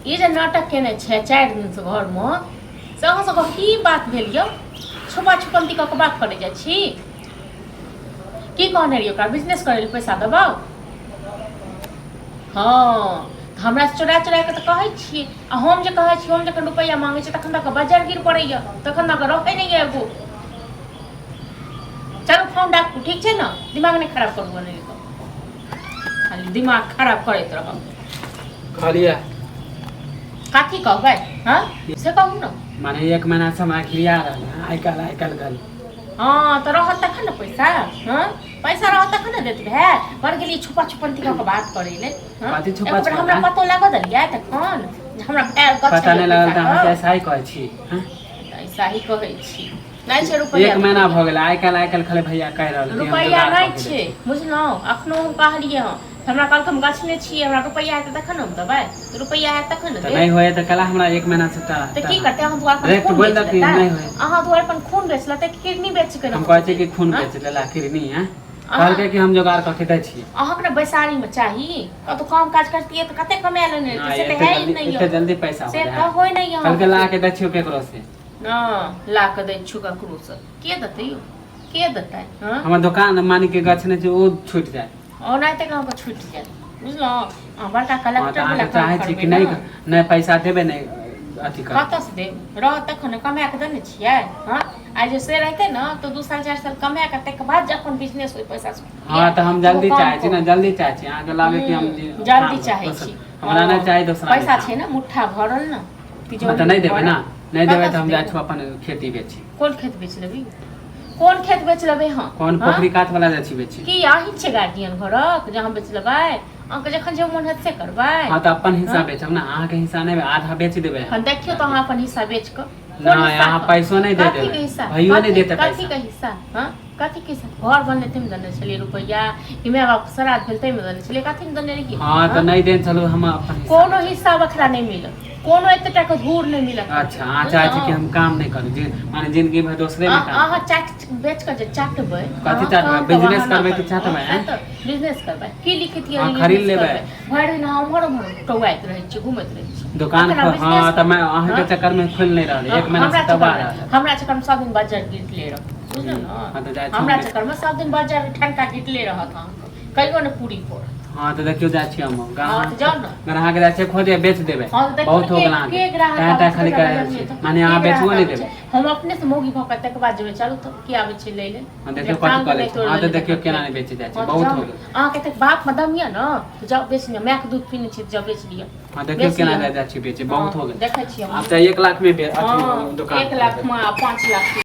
ई जे नाटक केने छै 4 दिनसँ घरमे, से अहाँ सबके की बात भेल यौ? छुपा छुपन्ती कऽ के बात करै जाइ छी। की कहने रहियै ओकरा? बिजनेस करै लए पैसा देबौ। हँ, तऽ हमरा चोरा चोरा कऽ तऽ कहै छियै। आ हम जे कहै छी, हम जखन रुपैआ मांगै छियै तखन तऽ बजर गिर पड़ैया, तखन तऽ रहै नहि यऽ एगो। चलू, फोन राखू, ठीक छै ने? दिमाग नहि खराब करू। नहि खाली दिमाग खराब करैत रहब। कहलियै। कथी कहबै? हँ, से कहू ने। माने एक महीना से हमरा घिरिया रहल है, आइ काल्हि आइ काल्हि कहली। हँ, तऽ रहत तखन ने पैसा। हँ, पैसा रहत तखन ने देत। भाय बड़ गेलियै छुपा छुपन्ती कऽ के बात करै ले। हँ? कथी छुपा एको बेर छुपा? हमरा पतो लागऽ देलियै तखन जे हमरा भाय गछ पता नहि लागल तऽ अहाँके पैसा ऐसा ही कहै छी, हँ? ऐसा ही कहै छी। नहि छै रुपैआ। एक महीना भऽ गेल, आइ काल्हि आइ काल्हि खाली भैया कहि रहल कि हम रुपैआ जोगाड़ नहि कऽ के छै। दै छी। बुझलहुँ? अखनो हम कहलियै हँ, हमरा कहलक हम गछने छियै, हमरा रुपैआ हेतै तखन ने हम देबै। तऽ रुपैआ हेतै तखन ने तऽ देब। नहि होए तऽ कला हमरा एक महीना से तऽ की करतै? अहाँ दुआर पर डायरेक्ट खून बोलि बेच दऽ कि लेतै? नहि होए। अहाँ दुआर पर खून बेच लेतै कि किडनी बेच के? हम कहै छियै कि खून बेच लेला किडनी है? कहलकै कि हम जोगाड़ कऽ के दै छियै। अहाँके ने बैसारीमे चाही, कतौ काम काज करतियै तऽ कते कमा लेने रहितियै। नहि, से तऽ एते है ही जल्दी नहि एते यऽ। जल्दी पैसा हो से जाए तऽ होइ नहि यऽ। कहलकै ला के दै छियौ केकरो से। न ला कऽ दै छियौ ककरो से। के देतै यौ? के देतै? हँ? हमर दोकान मानि के गछने छै, ओ छूटि जाए। ओनाहिते अहाँके छुटि जायत, बुझलहुँ? अहाँ बड़का हँ, तऽ कलेक्टर अहाँके वला काम चाहै छी करबै कि नहि ने। नहि पैसा देबै, नहि अथी करबै। कतऽसँ देब? रहत तखन ने, कमा कऽ देने छियै। हँ, आइ जे से रहतै ने तऽ 2 साल 4 साल कमा कऽ ताहिके बाद जे अपन बिजनेस ओहि पैसासँ। हँ, तऽ हम जल्दी चाहै छी ने, जल्दी चाहै छी। अहाँके लागै कि हम जल्दी चाहै छी। हमरा नहि चाही दोसरा। पैसा छै ने मुट्ठा भरल ने। हँ, तऽ नहि देबै ने? नहि देबै तऽ हम जाइ छी अपन खेती बेची। कोन खेत बेच लेबै? कोन खेत बेच लेबै? हँ? कोन पोखरी कात वाला जाइ छी बेची। की अहीं छियै गार्जियन घरक जे अहाँ बेच लेबै? अहाँके जखन जे मोन हेतै से करबै। हँ, तऽ अपन हिस्सा बेचब ने, अहाँके हिस्सा नहि, आधा बेच देबै। हँ, देखियौ तऽ अहाँ अपन हिस्सा बेच कऽ। नहि, अहाँ पैसो नहि दे देबै, भैयो नहि देतै कथी पैसा। के हिस्सा? हँ, कथी के हिस्सा? घर बनलै ताहिमे देने छलियै रुपैआ कि माय बाप श्राद्ध भेल ताहिमे देने छलियै? कथी मे देने रहियै? हँ, तऽ नहि देने छलहुँ, हम अपन हिस्सा। कोनो हिस्सा बखरा नहि मिलत, कोनो एतेटा के धूर नहि मिलत। अच्छा, अहाँ चाहै छी कि हम काम नहि करू, जे माने जिंदगी भरि दोसरे मे काम। अहाँ चाट बेच कऽ जे चाटबै। कथी चाटबै? बिजनेस करबै कि चाटबै, आँय? बिजनेस करबै की लिखित? हँ, खरीद लेबै। भरि दिन अहाँ उम्हर उम्हर टौआइत रहै छी, घुमैत रहै छी। दोकान अपना खोल। बिजनेस। हँ, तऽ मैं अहाँके हँ? चक्कर में खोलि नहि रहल, एक महीना हमरा से तबाह चक्करमे रहल। हमरा चक्करमे सब दिन बज्जर गिरले रहत, बुझलहुँ हँ, ने? तऽ जाइ छी हमरा हम। चक्करमे सब दिन बज्जर ठनका गिरले रहत, अहाँके कहियो ने पूरी पड़त। हँ, तऽ देखियौ, जाइ छी हम। हँ, तऽ जाउ ने। ग्राहक जाइ छै खोजे, बेच देबै। हँ, तऽ देखियौ बहुत ने हो गेल के अहाँके के ग्राहक तैं आबै तैं छै खाली तेकरा कहि रहल बदलमे छी तऽ माने के अहाँ ग्राहक बेचबो नहि आबै देबै। छै? हम अपने से मौगी भऽ कऽ तकर बाद जेबै। चलू तऽ, के आबै छै लै लेल? हँ, देखियौ जब कथी टांग कऽ लै नहि छै। तोड़ि हँ, तऽ लेली देखियौ तखन केना नहि बेचै जाइ छै। हँ, तऽ बहुत जाउ हो ने। गेल। अहाँके एतेक बाप मे दम यऽ ने तऽ जाउ बेच लिअ। मायके दूध पीने छी तऽ जाउ बेच लिअ। हँ, देखियौ बेच केना लिअ। जाइ जाइ छी बेचे। बहुत हँ, हो गेल। देखै छियै हम। आब तऽ 1 लाख मे हँ, अथी दोकान 1 लाख मे आ 5 लाख।